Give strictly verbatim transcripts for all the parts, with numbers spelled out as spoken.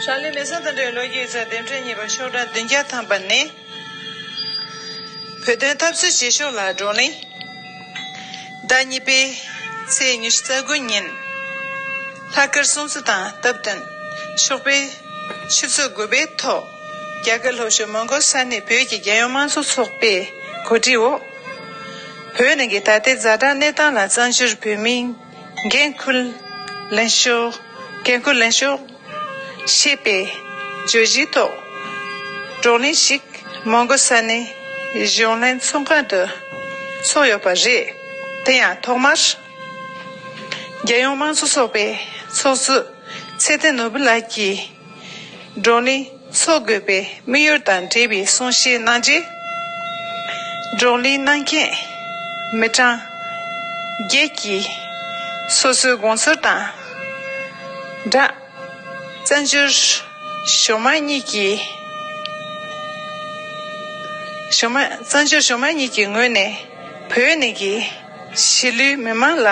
ཧྲ་ལི་མེ་སང་དང་འབྲེལ་ལོ་རྒྱུས་ཡིག་ཚགས་རྟེན་འབྲེལ་གཉིས་པ་ཤོག་གྲངས་བདུན་བརྒྱ་ཐམ་པ་ནས། བོད་དོན་འཐབ་རྩོད་བྱེད་ཕྱོགས་ལ་བགྲོ་གླེང་། ཟླ་གཉིས་པའི་ཚེས་ཉི་ཤུ་རྩ་དགུ་ཉིན། ལྷག་དཀར་སྲུང་བརྩི་དང་སྟབས་བསྟུན་ཤོག་པའི་ཆུ་ཚོད་དགུ་པའི་ཐོག་རྒྱ་གར་ལྷོ་ཕྱོགས་མོན་གྷོ་ས་གནས་བོད་ཀྱི་རྒྱལ་ཡོངས་དམངས་གཙོ་ཚོགས་པའི་གོ་སྒྲིག་འོག་བོད་ནང་གི་ད་ལྟའི་ཛ་དྲག་གནས་སྟངས་ལ་བཙན་བྱོལ་བོད་མིའི་འགན་འཁུར་ལེན་ཤོག་འགན་འཁུར་ལེན་ཤོག་ཞེས་པའི་བརྗོད་གཞིའི་ཐོག་བགྲོ་གླེང་ཞིག་མོན་གྷོ་ས་གནས་གཞུང་ལྷན་ཚོགས་ཁང་དུ་ཚོགས་ཡོད་པ་རེད། དེ་ཡང་ཐོག་མར་རྒྱལ་ཡོངས་དམངས་གཙོ་ཚོགས་པའི་ཚོགས་གཙོ་ཚེ་བརྟན་ནོར་བུ་ལགས་ཀྱིས་བགྲོ་གླེང་ཚོགས་དགོས་པའི་དམིགས་ཡུལ་དང་འབྲེལ་བའི་གསུང་བཤད་གནང་རྗེས། བགྲོ་གླེང་གནང་མཁན་མི་གྲངས་བརྒྱད་ཀྱིས་སོ་སོའི་དགོངས་ཚུལ་དང་སྦྲགས། བཙན་བྱོལ་གཞུང་མང་གཉིས་ཀྱི་གཞུང་མང་བཙན་བྱོལ་གཞུང་མང་གཉིས་ཀྱི་ངོས་ནས་བོད་ནང་གི་གཞིས་ལུས་མི་མང་ལ།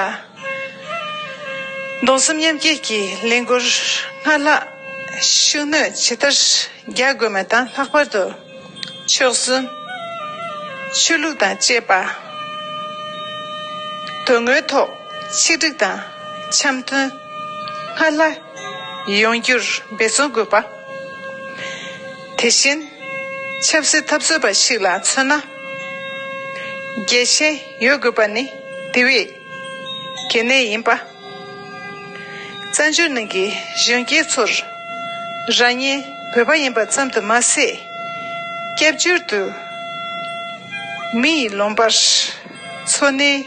གདུང་སེམས་མཉམ་སྐྱེད་ཀྱི་ལས་འགུལ་སྔར་ལྷག་ཤུགས་སྣོན་ཇི་ལྟར་རྒྱག་དགོས་མིན་དང་ལྷག་པར་དུ་ཆོལ་གསུམ་ཆོས་ལུགས་དང་བཅས་པ་དོན་དངོས་ཐོག་ཆིག་སྒྲིལ་དང་འཆམ་མཐུན་སྔར་ལྷག་ཡོང་རྒྱུར་འབད་བརྩོན་དགོས་པ། དེ་བཞིན་ཆབ་སྲིད་འཐབ་རྩོད་པ་ཞིག་ལ་མཚོན་ན། རྒྱལ་ཞེན་ཡོད་དགོས་པ་ནི་དེ་བས་གལ་གནད་ཡིན་པ། བཙན་བྱོལ་ནང་གི་གཞོན་སྐྱེས་ཚོར་རང་ཉིད་བོད་པ་ཡིན་པ་ཙམ་དུ་མ་ཟད། སྐྱབས་བཅོལ་དུ་མི་ཡི་ལུང་པར་འཚོ་གནས་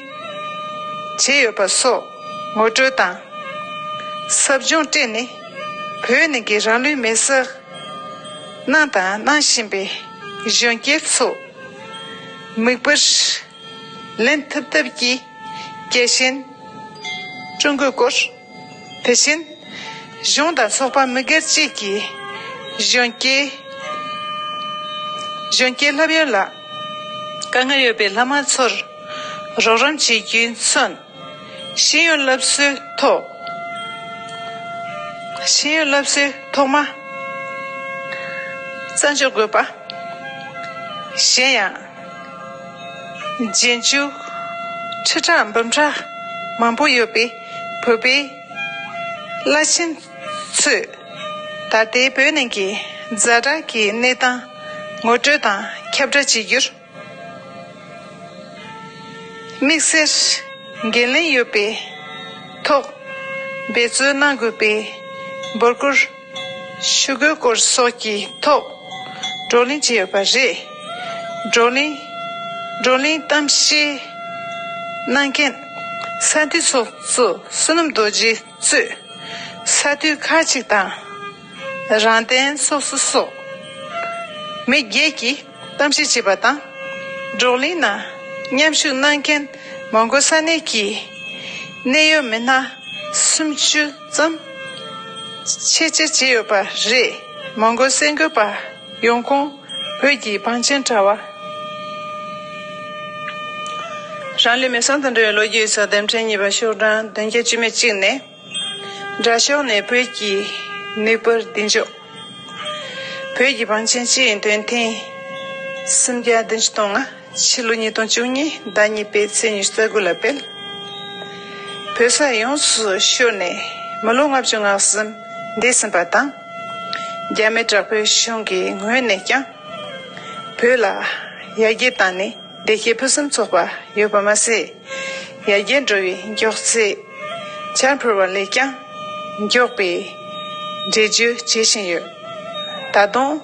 བྱས་ཡོད་པ་སོགས་ངོ་སྤྲོད་དང་། ཟབ་སྦྱོང་སྤྲད་ནས་བོད་ནང་གི་རང་ལུས་མེར་སྲེག་གནང་དང་གནང་བཞིན་པའི་གཞོན་སྐྱེས་ཚོ་མིག་དཔེར་ལེན་ཐུབ་ཐབས་ཀྱི་རྒྱལ་ཞེན་བསྐྲུན་དགོས་སྐོར། དེ་བཞིན་གཞུང་དང་ཚོགས་པ་མི་སྒེར་བཅས་ཀྱིས་གཞོན་སྐྱེས་གཞོན་སྐྱེས་ལྷབ་ཡོན་ལ་དཀའ་ངལ་ཡོད་པའི་ལྷ་མང་ཚོར་རོགས་རམ་བྱེད་རྒྱུས་མཚོན། ཤེས་ཡོན་སློབ་གསོའི་ཐོག་ཤེས་ཡོན་སློབ་གསོའི་ཐོག་མ་རྩ་འཇོག་དགོས་པ། གཞན་ཡང་། རྗེས་འཇུག་ཁྲི་ཕྲག་འབུམ་ཕྲག་མང་པོ་ཡོད་པའི་བོད་པའི་བླ་ཆེན་ཚོས་ད་ལྟའི་བོད་ནང་གི་ཛ་དྲག་གི་གནས་སྟངས་ངོ་སྤྲོད་དང་ཁྱབ་བསྒྲགས་བྱེད་རྒྱུར། དམིགས་བསལ་འགན་ལེན་ཡོད་པའི་ཐོག་འབད་བརྩོན་གནང་དགོས་པའི་འབོད་སྐུལ་ཞུ་དགོས་སྐོར་སོགས་ཀྱི་ཐོག་བགྲོ་གླེང་བྱས་ཡོད་པ་རེད། བགྲོ་གླེང་བགྲོ་གླེང་གཏམ་བཤད་གནང་མཁན་ས་འཐུས་ཚོགས་གཙོ་བསོད་ནམས་རྡོ་རྗེ་གཙོས་ས་འཐུས་ཁག་ཅིག་དང་། རང་བཙན་ཚོགས་གཙོ་སོགས་མི་བརྒྱད་ཀྱིས་གཏམ་བཤད་བྱས་པ་དང་། བགྲོ་གླེང་ནང་མཉམ་ཞུགས་གནང་མཁན་མོན་གྷོ་ས་གནས་ཀྱི་གནད་ཡོད་མི་སྣ་སུམ་ཅུ་ཙམ་ཆེད་བཅར་བྱས་ཡོད་པ་རེད། མོན་གྷོ་གསར་འགོད་པ་ཡོང་ཁུངས་བོད་ཀྱི་བང་ཆེན་དྲ་བ། རང་ལུས་མེར་སྲེག་དང་འབྲེལ་བའི་ལོ་རྒྱུས་ཡིག་ཚགས་རྟེན་འབྲེལ་གཉིས་པ་ཤོག་གྲངས་བདུན་བརྒྱ་བཅུ་མེད་གཅིག་ནས། དྲ་ཤོག་ནས་བོད་ཀྱི་ནུས་པར་གདེང་འཇོག་བོད་ཀྱི་བང་ཆེན་སྤྱི་ཡི་དོན་ཐེངས་སུམ་བརྒྱ་བདུན་ཅུ་དོན་ལྔ། ཕྱི་ལོ་ཉིས་སྟོང་བཅུ་གཉིས་ཟླ་གཉིས་པའི་ཚེས་ཉི་ཤུ་རྩ་དགུ་ལ་སྤེལ། བོད་ས་ཡོངས་སུ་ཤོར་ནས་མི་ལོ་ལྔ་བཅུ་ང་གསུམ་འདས་ཟིན་པ་དང་། རྒྱ་མི་དྲག་པོའི་གཞུང་གི་ངོས་ནས་ཀྱང་བོད་ལ་ཡར་རྒྱས་བཏང་ནས། བདེ་སྐྱིད་ཕུན་སུམ་ཚོགས་པ་ཡོད་པ་མ་ཟད། ཡར་རྒྱས་འགྲོ་བའི་མགྱོགས་ཚད་འཆར་འཕུར་བ་ལས་ཀྱང་མགྱོགས་པའི་འགྲེལ་བརྗོད་བྱེད་བཞིན་ཡོད། ད་དུང་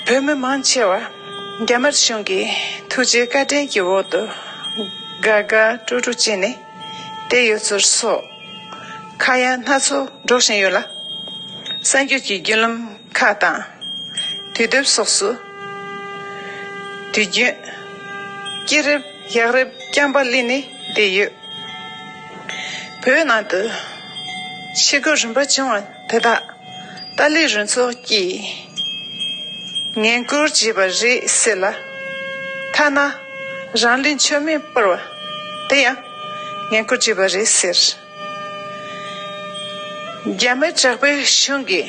བོད་མི་མང་ཆེ་བ་རྒྱ་དམར་གཞུང་གི་ཐུགས་རྗེ་བཀའ་དྲིན་གྱི་འོག་ཏུ་དགའ་དགའ་སྤྲོ་སྤྲོ་བྱས་ནས་བསྡད་ཡོད་ཚུལ་སོགས་ཁ་གཡང་སྣ་ཚོགས་སྒྲོག་བཞིན་ཡོད་ལ། གསར་འགྱུར་གྱི་བརྒྱུད་ལམ་ཁག་དང་། དུས་དེབ་སོགས་སུ། དུས་རྒྱུན་སྐྱིད་རེབ་ཡག་རེབ་རྐྱང་པ་གླེང་ནས་བསྡད་ཡོད། བོད་ནང་དུ་ཤི་སྒོ་རིམ་པ་བྱུང་བ་དེ་དག་ཏཱ་ལའི་རུ་ཚོགས་ཀྱིས་ངན་སྐུལ་བྱས་པ་རེད་ཟེར་ལ། ཐ་ན་རང་ལུས་མཆོད་མེ་སྤར་བ་དེ་ཡང་ངན་སྐུལ་བྱས་པ་རེད་ཟེར། རྒྱ་མི་དྲག་པོའི་གཞུང་གི་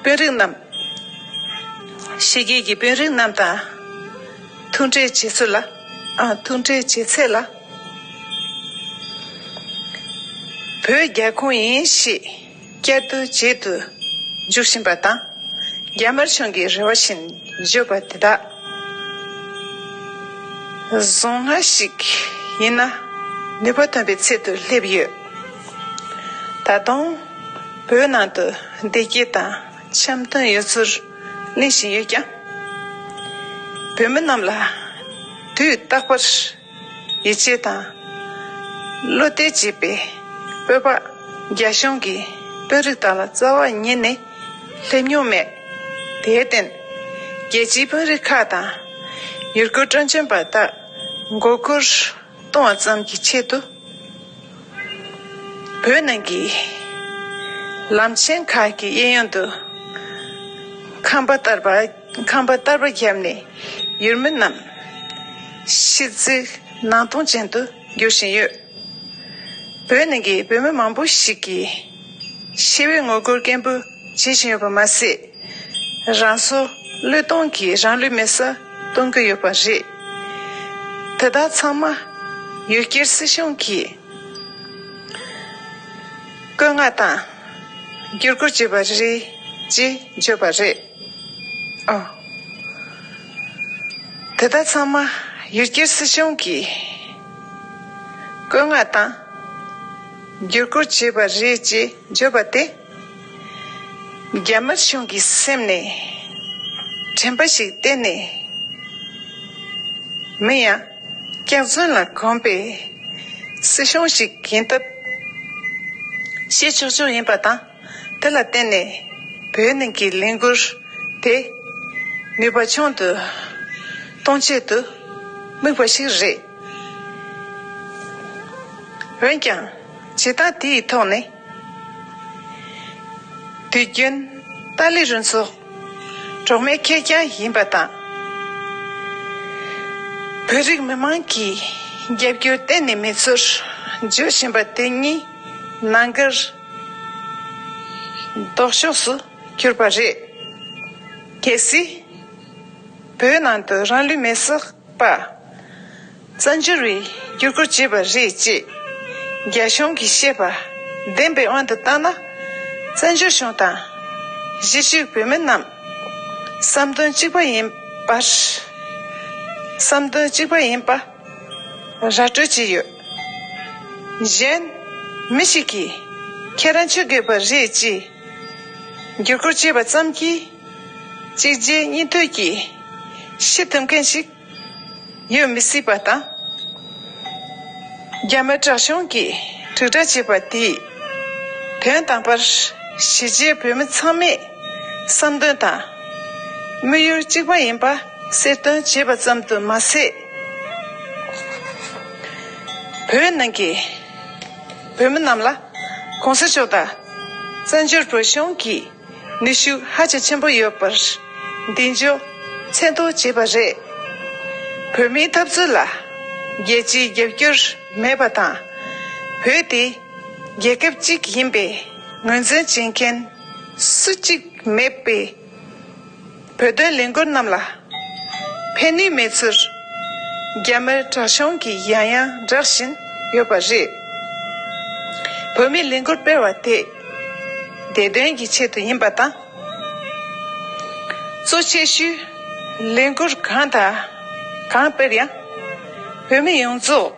དཔོན་རིགས་རྣམས། ཕྱི་རྒྱལ་གྱི་དཔོན་རིགས་རྣམས་དང་ཐུག་འཕྲད་བྱེད་ཚུལ་ལ། ཨ། ཐུག་འཕྲད་བྱེད་ཚད་ལ། བོད་རྒྱལ་ཁོངས་ཡིན་ཞེས་བསྐྱར་ཟློས་བྱེད་དུ་འཇུག་བཞིན་པ་དང་། རྒྱ་དམར་གཞུང་གི་རེ་བ་བཞིན་བརྗོད་པ་དེ་དག་གཟུངས་སྔགས་ཤིག་ཡིན་ན་ནུས་པ་ཐོན་པའི་ཚད་དུ་སླེབས་ཡོད། ད་དུང་བོད་ནང་དུ་བདེ་སྐྱིད་དང་འཆམ་མཐུན་ཡོད་ཚུལ་གླེང་བཞིན་ཡོད་ཀྱང་། བོད་མི་རྣམས་ལ་དུས་རྟག་པར་ཡིད་ཆེས་དང་བློ་གཏད་བྱེད་པའི་བོད་པ་རྒྱ་གཞུང་གི་དཔོན་རིགས་དག་ལ་རྩ་བ་ཉིད་ནས་སླེབས་མྱོང་མེད། དེར་བརྟེན། རྒྱལ་སྤྱིའི་དཔོན་རིགས་ཁག་དང་ཡུལ་སྐོར་སྤྲོ་འཆམ་པ་དག་མགོ་སྐོར་གཏོང་བ་ཙམ་གྱི་ཆེད་དུ། བོད་ནང་གི་ལམ་ཆེན་ཁག་གི་གཡས་གཡོན་དུ་ཁང་པ་བསྟར་བ། ཁང་པ་བསྟར་བ་བརྒྱབ་ནས་ཡུལ་མི་རྣམས་ཕྱི་འཛིན་ནང་གཏོང་ཅན་དུ་འགྱུར་བཞིན་ཡོད། བོད་ནང་གི་བོད་མི་མང་པོ་ཞིག་གིས་ཞི་བའི་ངོ་རྒོལ་སྐད་འབོད་བྱེད་བཞིན་ཡོད་པ་མ་ཟད། རང་སྲོག་བློས་གཏོང་གིས་རང་ལུས་མེ་སྲེག་གཏོང་གི་ཡོད་པ་རེད། དེ་དག་ཚང་མ་ཡུལ་སྒེར་སྲིད་གཞུང་གིས་བཀོད་མངགས་དང་བསྒྱུར་བཀོད་བྱས་པ་རེད་ཅེས་བརྗོད་པ་རེད། ཨོ། དེ་དག་ཚང་མ་ཡུལ་སྒེར་སྲིད་གཞུང་གིས་བཀོད་མངགས་དང་བསྒྱུར་བཀོད་བྱས་པ་རེད་ཅེས་བརྗོད་པ་དེ། རྒྱ་དམར་གཞུང་གི་སེམས་ནས་དྲན་པ་ཞིག་གཏན་ནས་མིན་ཡང་། སྐྱག་རྫུན་ལ་གོམས་པའི་སྲིད་གཞུང་ཞིག་ཡིན་སྟབས་བཤད་ཆོག་ཆོག་ཡིན་པ་དང་། དེ་ལ་བརྟེན་ནས་བོད་ནང་གི་ལས་འགུལ་དེ་ནུས་པ་ཆུང་དུ་གཏོང་ཆེད་དུ་དམིགས་པ་ཞིག་རེད། འོན་ཀྱང་བྱེད་སྟངས་དེ་ཡི་ཐོག་ནས། དུས་རྒྱུན་ཏཱ་ལའི་རུ་ཚོགས་གྲོགས་མེད་ཁེར་རྐྱང་ཡིན་པ་དང་། བོད་རིགས་མི་མང་གི་རྒྱབ་སྐྱོར་གཏན་ནས་མེད་ཚུལ་བརྗོད་བཞིན་པ་དེ་གཉིས་ནང་འགལ་ལྡོག་ཕྱོགས་སུ་གྱུར་པ་རེད། གལ་སྲིད་བོད་ནང་དུ་རང་ལུས་མེ་སྲེག་པ་བཙན་བྱོལ་བའི་བསྒྱུར་བཀོད་བྱས་པ་རེད་ཅེས་རྒྱ་གཞུང་གིས་བཤད་པ་བདེན་པའི་དབང་དུ་བཏང་ན། བཙན་བྱོལ་གཞུང་དང་གཞིས་བྱེས་བོད་མི་རྣམས་བསམ་དོན་གཅིག་པ་ཡིན་པར། བསམ་དོན་གཅིག་པ་ཡིན་པ་ར་སྤྲོད་བྱས་ཡོད། གཞན་མི་ཞིག་གིས་ཁྱེད་རང་ཆོས་དགོས་པ་རེད་ཅེས་བསྒྱུར་བཀོད་བྱས་པ་ཙམ་གྱིས་གཅིག་རྗེས་གཉིས་མཐུད་ཀྱིས་ཤི་ཐུབ་མཁན་ཞིག་ཡོད་མི་སྲིད་པ་དང་། རྒྱ་མི་དྲག་གཞུང་གིས་དྲིལ་བསྒྲགས་བྱས་པ་དེས་དོན་དམ་པར་གཞིས་བྱེས་བོད་མི་ཚང་མས་བསམ་དོན་དང་དམིགས་ཡུལ་གཅིག་པ་ཡིན་པ་གསལ་སྟོན་བྱས་པ་ཙམ་དུ་མ་ཟད། བོད་ནང་གི་བོད་མི་རྣམས་ལ་གོང་ས་མཆོག་དང་བཙན་བྱོལ་བོད་གཞུང་གིས་ནུས་ཤུགས་ཧ་ཅང་ཆེན་པོ་ཡོད་པར་འདི་འཇོག་མཚན་ཐོག་བྱས་པ་རེད། བོད་མིའི་འཐབ་རྩོད་ལ་རྒྱལ་སྤྱིའི་རྒྱབ་སྐྱོར་མེད་པ་དང་། བོད་དེ་རྒྱལ་ཁབ་གཅིག་ཡིན་པའི་ངོས་འཛིན་བྱེད་མཁན་སུ་གཅིག་མེད་པའི་བོད་དོན་ལས་འགུལ་རྣམས་ལ་ཕན་ནུས་མེད་ཚུལ་རྒྱ་དམར་དྲག་གཞུང་གིས་ཡང་ཡང་བསྒྲགས་བཞིན་ཡོད་པ་རེད། བོད་མིའི་ལས་འགུལ་སྤེལ་བ་དེ་བདེ་དོན་གྱི་ཆེད་དུ་ཡིན་པ་དང་། གཙོ་ཆེ་ཤོས་ལས་འགུལ་གང་དང་གང་སྤེལ་ཡང་། བོད་མི་ཡོངས་རྫོགས།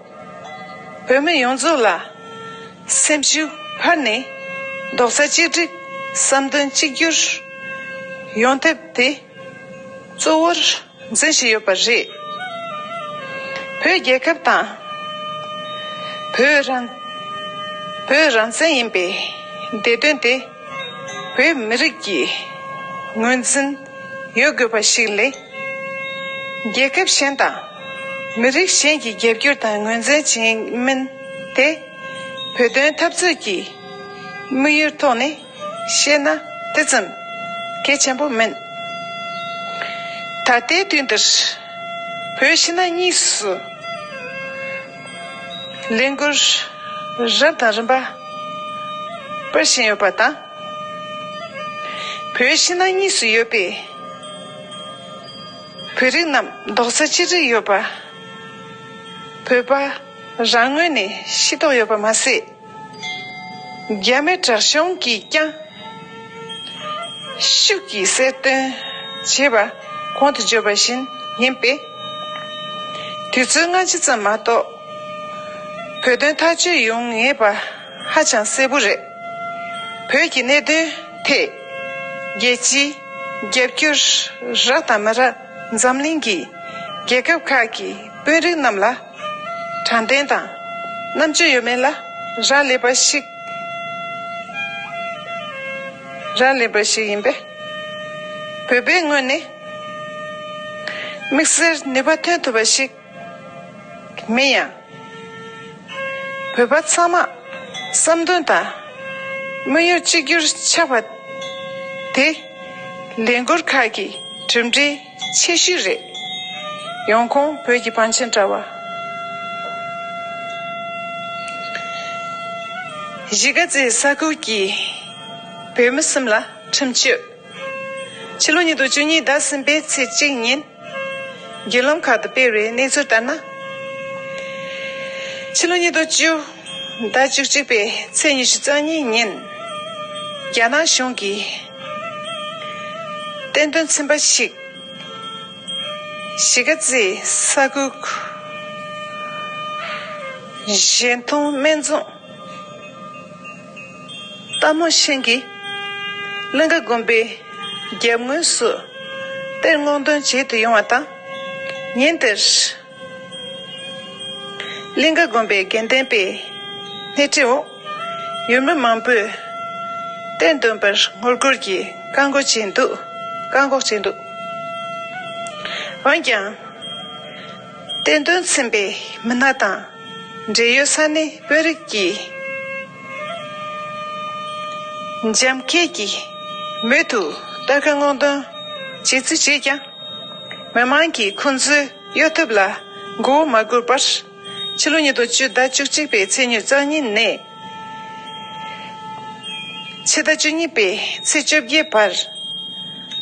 བོད་མི་ཡོངས་རྫོགས་ལ་སེམས་ཤུགས་འཕར་ནས་རྡོག་རྩ་གཅིག་སྒྲིལ། བསམ་དོན་གཅིག་གྱུར་ཡོང་ཐབས་དེ་གཙོ་བོར་འཛིན་བཞིན་ཡོད་པ་རེད། བོད་རྒྱལ་ཁབ་དང་། བོད་རང་། བོད་རང་བཙན་ཡིན་པའི་བདེ་དོན་དེ་བོད་མི་རིགས་ཀྱི་ངོས་འཛིན་ཡོད་དགོས་པ་ཞིག་ལས། རྒྱལ་ཁབ་གཞན་དང་མི་རིགས་གཞན་གྱི་རྒྱབ་སྐྱོར་དང་ངོས་འཛིན་བྱེད་མིན་དེ། བོད་དོན་འཐབ་རྩོད་ཀྱི་དམིགས་ཡུལ་ཐོག་ནས་བཤད་ན་དེ་ཙམ་གལ་ཆེན་པོ་མིན། ད་ལྟའི་དུས་འདིར་བོད་ཕྱི་ནང་གཉིས་སུ་ལས་འགུལ་རབ་དང་རིམ་པ་ པར་བཞེངས་ཡོད་པ་དང་། བོད་ཕྱི་ནང་གཉིས་སུ་ཡོད་པའི་བོད་རིགས་རྣམས་རྡོག་རྩ་གཅིག་སྒྲིལ་ཡོད་པ། བོད་པ་རང་ངོས་ནས་ཤེས་རྟོགས་ཡོད་པ་མ་ཟད། རྒྱ་མི་དྲག་གཞུང་གིས་ཀྱང་ཤུགས་ཀྱིས་གསལ་སྟོན་བྱས་པ་གོང་དུ་བརྗོད་པ་བཞིན་ཡིན་པས། དུས་ཚོད་སྔ་ཕྱི་ཙམ་མ་གཏོགས་བོད་དོན་ཐག་གཅོད་ཡོང་ངེས་པ་ཧ་ཅང་གསལ་པོ་རེད། བོད་ཀྱི་གནད་དོན་ཐད་རྒྱལ་སྤྱིའི་རྒྱབ་སྐྱོར་རག་དང་མ་རག་འཛམ་གླིང་གི་རྒྱལ་ཁབ་ཁག་གི་དཔོན་རིགས་རྣམས་ལ་དྲང་བདེན་དང་རྣམ་དཔྱོད་ཡོད་མེད་ལ་རག་ལས་པ་ཞིག་རག་ལས་པ་ཞིག་ཡིན་པས། བོད་པའི་ངོས་ནས་དམིགས་བསལ་ནུས་པ་ཐོན་ཐུབ་པ་ཞིག་མིན་ཡང་། བོད་པ་ཚང་མ་བསམ་འདུན་དང་དམིགས་ཡུལ་གཅིག་གྱུར་ཆགས་པ་དེ་ལས་འགུལ་ཁག་གི་གྲུབ་འབྲས་ཆེ་ཤོས་རེད། ཡོང་ཁུངས་བོད་ཀྱི་བང་ཆེན་དྲ་བ། གཞིས་ཀ་རྩེ་ས་ཁུལ་གྱི་བོད་མི་གསུམ་ལ་ཁྲིམས་གཅོད། ཕྱི་ལོ་ཉིས་སྟོང་བཅུ་གཉིས་ཟླ་གསུམ་པའི་ཚེས་གཅིག་ཉིན། བརྒྱུད་ལམ་ཁག་ཏུ་སྤེལ་བའི་གནས་ཚུལ་ལྟར་ན། ཕྱི་ལོ་ཉིས་སྟོང་བཅུ་ཟླ་བཅུ་གཅིག་པའི་ཚེས་ཉི་ཤུ་རྩ་གཉིས་ཉིན། རྒྱ་ནག་གཞུང་གིས་བསྟན་དོན་ཚན་པ་ཞིག་གཞིས་ཀ་རྩེའི་ས་ཁུལ་གཞན་མཐོང་སྨན་རྫོང་སྟག་མོ་ཤིང་གི་གླིང་ག་དགོན་པའི་རྒྱབ་ངོས་སུ་གཏེར་སྔོག་འདོན་བྱེད་དུ་ཡོང་བ་དང་། ཉིན་དེར་གླིང་ག་དགོན་པའི་དགེ་ལྡན་པའི་སྣེ་ཁྲིད་འོག་ཡུལ་མི་མང་པོས་གཏེར་འདོན་པར་ངོ་རྒོལ་གྱིས་བཀག་འགོག་བྱས་འདུག་བཀག་འགོག་བྱས་འདུག་འོན་ཀྱང་། གཏེར་འདོན་ཚན་པའི་མི་སྣ་དང་འབྲེལ་ཡོད་ས་གནས་དཔོན་རིགས་ཀྱིས་འཇམ་སྐད་ཀྱིས་མུ་མཐུད་གཏེར་ཁ་སྔོག་འདོན་བྱེད་རྩིས་བྱས་ཀྱང་། མི་མང་གིས་ཁོང་ཚོའི་གཡོ་ཐབས་ལ་མགོ་བོ་མ་སྒུར་བར། ཕྱི་ལོ་ཉིས་སྟོང་བཅུ་ཟླ་བཅུ་གཅིག་པའི་ཚེས་ཉེར་གཉིས་ནས་ཕྱི་ཟླ་བཅུ་གཉིས་པའི་ཚེས་བཅོ་བརྒྱད་བར་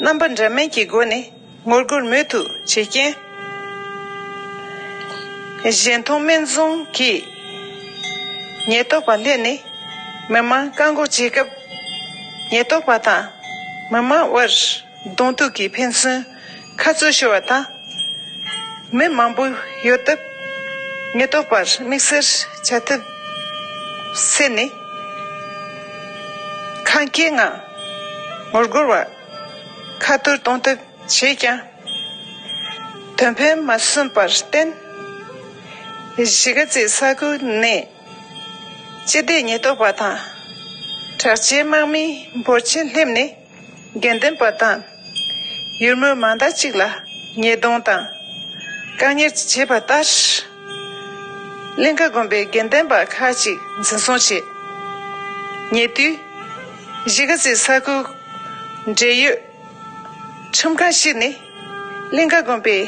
རྣམ་པ་འདྲ་མིན་གྱི་སྒོ་ནས་ངོ་རྒོལ་མུ་མཐུད་བྱས་རྐྱེན། གཞན་མཐོང་སྨན་རྫོང་གི་ཉེན་རྟོག་པ་སླེབས་ནས་མི་མང་བཀག་འགོག་བྱེད་སྐབས། ཉེན་རྟོག་པ་དང་མི་མང་དབར་གདོང་ཐུག་གིས་ཕན་ཚུན་ཁ་རྩོད་ཤོར་བ་དང་། མི་མང་པོ་ཡོད་སྟབས། ཉེན་རྟོག་པར་དམིགས་བསལ་བྱ་ཐབས་སྤྱད་ནས། ཁ་འཁྱེར་ངང་ངོ་རྒོལ་བ་ཁ་ཐོར་གཏོང་ཐབས་བྱས་ཀྱང་། དོན་ཕན་མ་སོན་པར་བརྟེན། གཞིས་ཀ་རྩེ་ས་ཁུལ་ནས་སྤྱི་བདེ་ཉེན་རྟོག་པ་དང་དྲག་ཆས་དམག་མི་འབོར་ཆེན་སླེབས་ནས། དགེ་ལྡན་པ་དང་ཡུལ་མི་མང་དག་ཅིག་ལ་ཉེས་རྡུང་དང་བཀག་ཉར་བྱས་པ་ལྟར། གླིང་ག་དགོན་པའི་དགེ་ལྡན་པ་ཁག་ཅིག་འཛིན་བཟུང་བྱས། ཉེ་དུས་གཞིས་ཀ་རྩེ་ས་ཁུལ་འབྲེལ་ཡོད་ཁྲིམས་ཁང་ཞིག་ནས་གླིང་ག་དགོན་པའི་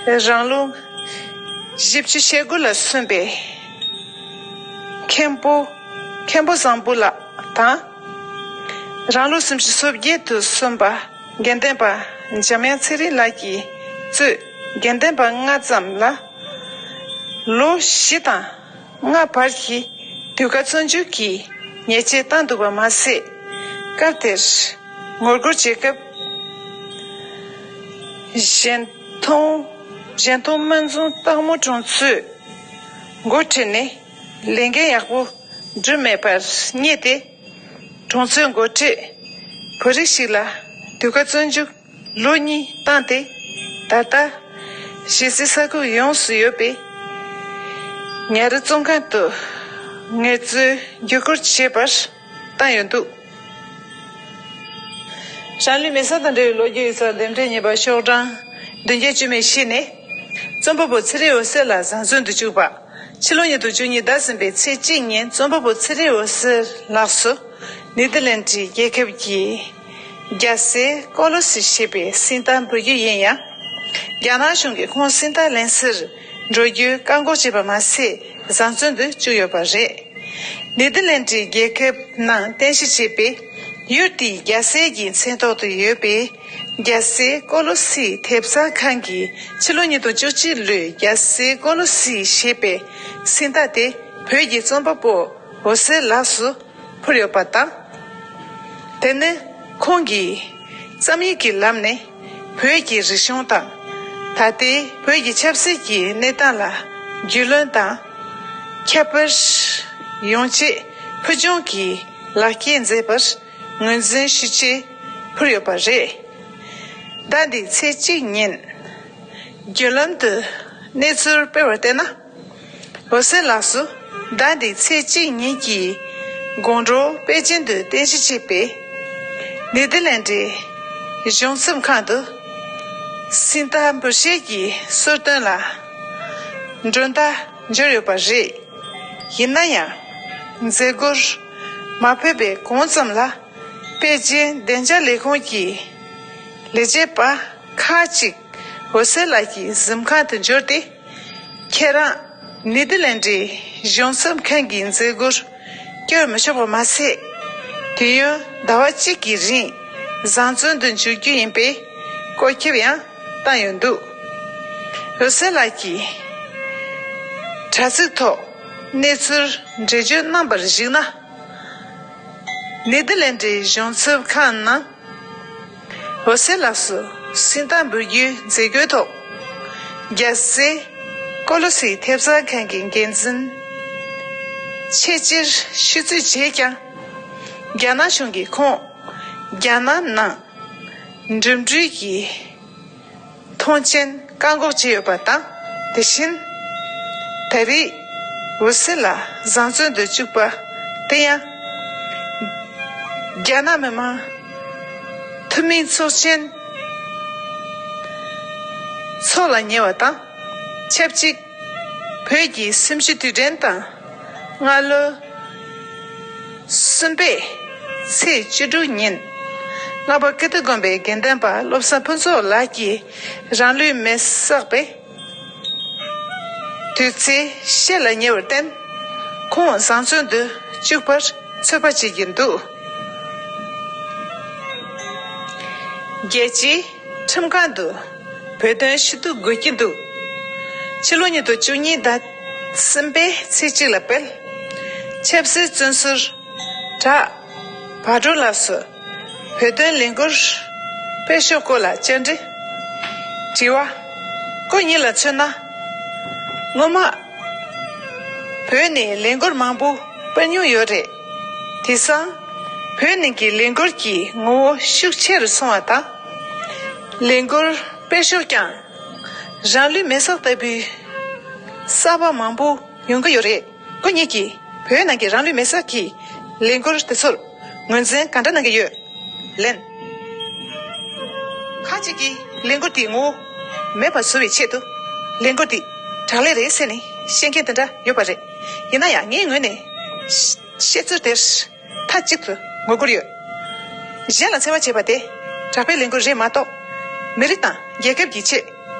རང་ལོ་བཞི་བཅུ་ཞེ་དགུ་ལ་སོན་པའི་མཁན་པོ་མཁན་པོ་བཟང་པོ་ལགས་དང་། རང་ལོ་སུམ་ཅུ་སོ་བརྒྱད་དུ་སོན་པ་དགེ་ལྡན་པ་འཇམ་དབྱངས་ཚེ་རིང་ལགས་ཀྱིས་གཙོས་དགེ་ལྡན་པ་ལྔ་ཙམ་ལ་ལོ་བཞི་དང་ལྔ་བར་གྱི་དུས་བཀག་བཙོན་འཇུག་གི་ཉེས་ཆད་བཏང་འདུག་པ་མ་ཟད། སྐབས་དེར་ངོ་རྒོལ་བྱེད་སྐབས་གཞན་མཐོང་གཞན་མཐོང་སྨན་རྫོང་སྟག་མོ་གྲོང་ཚོས་འགོ་ཁྲིད་ནས་ལས་འགན་ཡག་པོ་སྒྲུབ་མེད་པར་བསྙད་དེ། གྲོང་ཚོའི་འགོ་ཁྲིད་བོད་རིགས་ཤིག་ལ་དུས་བཀག་བཙོན་འཇུག་ལོ་གཉིས་བཏང་སྟེ། ད་ལྟ་གཞིས་རྩེ་ས་ཁུལ་ཡོངས་སུ་ཡོད་པའི་ཉ་རི་བཙོན་ཁང་དུ་ངལ་རྩོལ་བརྒྱུད་སྐུར་བྱེད་པར་བཏང་ཡོད་འདུག་རང་ལུས་མེ་སྲེག་དང་འབྲེལ་བའི་ལོ་རྒྱུས་ཡིག་ཚགས་རྟེན་འབྲེལ་གཉིས་པ་ཤོག་གྲངས་བདུན་བརྒྱ་བཅུ་མེད་བཞི་ནས། རྩོམ་པ་པོ་ཚེ་རིང་འོད་ཟེར་ལགས་བཟང་བཙོན་དུ་བཅུག་པ། ཕྱི་ལོ་ཉིས་སྟོང་བཅུ་གཉིས་ཟླ་གསུམ་པའི་ཚེས་གཅིག་ཉིན་རྩོམ་པ་པོ་ཚེ་རིང་འོད་ཟེར་ལགས་སུ་ནེ་དར་ལེན་ཌི་རྒྱལ་ཁབ་ཀྱི་རྒྱལ་སའི་ཀོ་ལོ་སི་ཞེས་པའི་གཟེངས་རྟགས་འབུལ་རྒྱུ་ཡིན་ཡང་། རྒྱ་ནག་གཞུང་གིས་ཁོང་གཟེངས་རྟགས་ལེན་སར་འགྲོ་རྒྱུའི་བཀག་འགོག་བྱས་པ་མ་ཟད། བཟང་བཙོན་དུ་བཅུག་ཡོད་པ་རེད། ནེ་དར་ལན་ཌི་རྒྱལ་ཁབ་ནང་རྟེན་གཞི་བྱས་པའི་ཡུལ་དེའི་རྒྱལ་སའི་གི་མཚན་ཐོག་ཏུ་ཡོད་པའི་རྒྱལ་སའི་ཀོ་ལོ་སི་ཐེབས་རྩ་ཁང་གིས་ཕྱི་ལོ་ཉིས་སྟོང་བཅུ་གཅིག་ལོའི་རྒྱལ་སའི་ཀོ་ལོ་སི་ཞེས་པའི་སིལ་ཐ་དེ་བོད་ཀྱི་རྩོམ་པ་པོ་འོད་ཟེར་ལགས་སུ་ཕུལ་ཡོད་པ་དང་། དེ་ནི་ཁོང་གིས་རྩོམ་ཡིག་གི་ལམ་ནས་བོད་ཀྱི་རིག་གཞུང་དང་། ད་ལྟའི་བོད་ཀྱི་ཆབ་སྲིད་ཀྱི་གནས་སྟངས་ལ་རྒྱུས་ལོན་དང་། ཁྱད་པར་ཡོང་ཆེད་ཕུལ་བྱུང་གི་ལག་འཁྱེར་མཛད་པར་ངོས་འཛིན་ཞུ་ཆེད་ཕུལ་ཡོད་པ་རེད། ཟླ་འདིའི་ཚེས་གཅིག་ཉིན་བརྒྱུད་ལམ་དུ་གནས་ཚུལ་སྤེལ་བར་བལྟས་ན། འོད་ཟེར་ལགས་སུ་ཟླ་འདིའི་ཚེས་གཅིག་ཉིན་གྱི་དགོང་དྲོ་པེ་ཅིན་དུ་རྟེན་གཞི་བྱས་པའི་ནེ་དར་ལན་ཌིའི་གཞུང་ཚབ་ཁང་དུ་སིལ་ཐ་འབུལ་བཞེས་ཀྱི་གསོལ་སྟོན་ལ་མགྲོན་བརྡ་འབྱོར་ཡོད་པ་རེད། ཡིན་ན་ཡང་མཛད་སྒོར་མ་ཕེབས་པའི་གོང་ཙམ་ལ་པེ་ཅིན་བདེ་འཇགས་ལས་ཁུངས་ཀྱི་ལས་བྱེད་པ་ཁག་ཅིག་འོད་ཟེར་ལགས་ཀྱི་གཟིམ་ཁང་དུ་འབྱོར་ཏེ། ཁྱེད་རང་ནེ་དར་ལན་ཌིའི་གཞུང་ཚབ་ཁང་གི་མཛད་སྒོར་བསྐྱོད་མི་ཆོག་པ་མ་ཟད། དུས་ཡུན་ཟླ་བ་གཅིག་གི་རིང་བཟང་བཙོན་དུ་འཇུག་རྒྱུ་ཡིན་པའི་བཀོད་ཁྱབ་ཡང་བཏང་ཡོད་འདུག་འོད་ཟེར་ལགས་ཀྱིས་དྲ་ཚིགས་ཐོག་གནས་ཚུལ་འགྲེལ་བརྗོད་གནང་བར་གཞིགས་ན། ནེ་དར་ལན་ཌིའི་གཞུང་ཚབ་ཁང་ནང་འོད་ཟེར་ལགས་སུ་སིལ་ཐ་འབུལ་རྒྱུའི་མཛད་སྒོའི་ཐོག་རྒྱལ་སའི་ཀོ་ལོ་སི་ཐེབས་རྩ་ཁང་གི་འགན་འཛིན་ཆེད་སྤྱིར་ཤོག་ཁག་བྱས་ཀྱང་། རྒྱ་ནག་གཞུང་གིས་ཁོང་རྒྱ་ནག་ནང་འགྲིམ་འགྲུལ་གྱི་ཐོངས་མཆན་བཀག་འགོག་བྱས་ཡོད་པ་དང་། དེ་བཞིན་ད་རེས་འོད་ཟེར་ལགས་བཟང་བཙོན་དུ་བཅུག་པ་དེ་ཡང་རྒྱ་ནག་མི་དམངས་འཐུས་མིའི་ཚོགས་ཆེན་འཚོགས་ལ་ཉེ་བ་དང་ཆབས་ཅིག་བོད་ཀྱི་གསུམ་བཅུའི་དུས་དྲན་དང་སྔ་ལོ་གསུམ་པའི་ཚེས་བཅུ་དྲུག་ཉིན་རྔ་པ་ཀིརྟི་དགོན་པའི་དགེ་འདུན་པ་བློ་བཟང་ཕུན་ཚོགས་ལགས་ཀྱིས་རང་ལུས་མེར་བསྲེགས་པའི་དུས་ཚེས་ཤེད་ལ་ཉེ་བར་བརྟེན། ཁོང་བཟང་བཙོན་དུ་བཅུག་པར་ཚོད་དཔག་བྱེད་ཀྱིན་འདུག་རྒྱལ་སྤྱིའི་ཁྲིམས་ཁང་དུ་བོད་དོན་ཞུ་གཏུག་དགོས་ཀྱི་འདུག་ཕྱི་ལོ་ཉིས་སྟོང་བཅུ་གཉིས་ཟླ་གསུམ་པའི་ཚེས་གཅིག་ལ་སྤེལ། ཆབ་སྲིད་བཙོན་ཟུར་བྲག་བྷ་དྲོ་ལགས་སུ་བོད་དོན་ལས་འགུལ་སྤེལ་ཕྱོགས་སྐོར་ལ་བཅར་འདྲི། དྲི་བ། ཁོ་གཉིས་ལ་མཚོན་ན། སྔོན་མ་བོད་ནས་ལས་འགུལ་མང་པོ་སྤེལ་མྱོང་ཡོད་རེད། དེང་སང་བོད་ནང་གི་ལས་འགུལ་གྱི་ངོ་བོ་ཤུགས་ཆེ་རུ་སོང་བ་དང་། ལས་འགུལ་སྤེལ་ཕྱོགས་ཀྱང་རང་ལུས་མེར་བསྲེགས་ལྟ་བུའི་གསར་པ་མང་པོ་ཡོང་གི་ཡོད་རེད། ཁོ་གཉིས་ཀྱིས་བོད་ནང་གི་རང་ལུས་མེར་བསྲེགས་ཀྱི་ལས་འགུལ་དེ་ཚོར་ངོས་འཛིན་ག་འདྲ་གནང་གི་ཡོད། ལན། ཁ་ཅིག་གིས་ལས་འགུལ་དེའི་ངོ་བོ་མེད་པར་བཟོ་བའི་ཆེད་དུ། ལས་འགུལ་དེ་དྲག་ལས་རེད་ཟེར་ནས་བཤད་མཁན་དེ་འདྲ་ཡོད་པ་རེད། ཡིན་ན་ཡང་ངའི་ངོས་ནས་བཤད་ཚུལ་དེར་མཐའ་གཅིག་ཏུ་ངོ་རྒོལ་ཡོད། གཞན་ལ་འཚེ་བ་བྱེད་པ་དེ་དྲག་པའི་ལས་འགུལ་རེད་མ་གཏོགས། མི་རིགས་དང་རྒྱལ་ཁབ་ཀྱི་ཆེད།